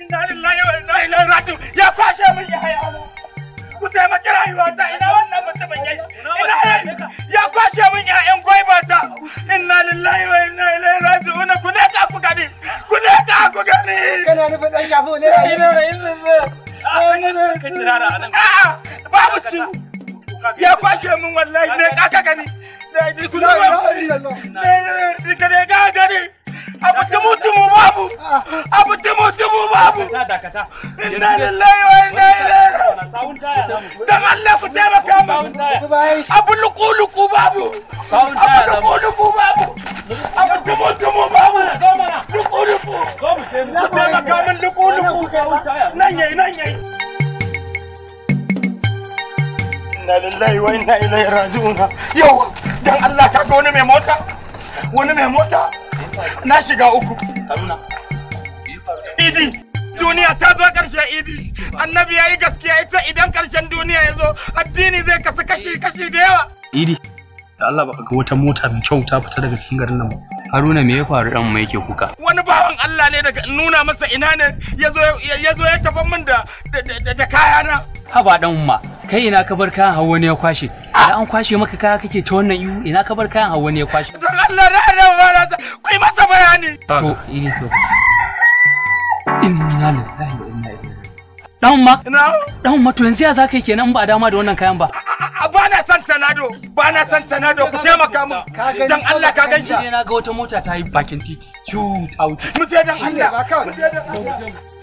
Inna lillahi wa inna ilaihi raji'un. Ya kwashe min yayana. Ku taimaki rayuwata, ina wannan mutumin yayi? Ina yayi? Ya kwashe min ƴaƴan gwaibata. Inna lillahi wa inna ilaihi raji'un. Ku ne ka ku gani. Ku ne ka ku gani. Kana nufin dan shafu ne? Ina Ka tirara anan. A'a, babu su. Ya kwashe min wallahi, ne ka ka gani. Ku La ilaha illallah. ne ka ne ka gani. Abu tumu tumu babu. Abu tumu tumu babu. Dakata, dakata. Inna lillahi wa inna ilaihi raji'un. Sawun taya zamu. Dan Allah ku taimaka min. Sawun taya. Ku bayan shi. Abu luku luku babu. Sawun Abu taya zamu. luku luku babu. Abu tumu tumu babu. Zo mana. Luku luku. Zo mu je mu. Ku taimaka min luku luku. Sawun taya. Nan yayi, nan yayi. Inna lillahi wa inna ilaihi raji'un. Yau dan Allah ka ga wani mai mota? Wani mai mota? Na shiga uku. Haruna. Idi, duniya ta zo ƙarshe Idi. Annabi ya yi gaskiya, ita idan ƙarshen duniya ya zo, addini zai kasu kashi kashi da yawa. Idi. Da Allah baka ga wata mota mai kyau ta fita daga cikin garin nan ba? Haruna, me ya faru dan mu yake kuka? Wani bawan Allah ne daga nuna masa ina ne ya zo ya tafi min da kayana. Haba dan umma, kai ina ka bar kayan hawa ne ya kwashe? Idan an kwashe maka kaya kake ta wannan ihu, ina ka bar kayan hawa ne ya kwashe? Don Allah na Allah ba ku yi masa bayani. To Idi, to. Inna lillahi wa inna ilaihi raji'un. Dan umma, Ina dan umma, to yanzu ya zaka yi kenan in ba dama da wannan kayan ba? Ba na son tanado, ba na son tanado, ku taimaka min. Ka gani Dan ko Allah baka ka gan gani shi. Sai na ga wata mota ta yi bakin titi. Shu ta wuce. Mu je dan Shi ne Allah. ba kawai. Mu je dan Allah.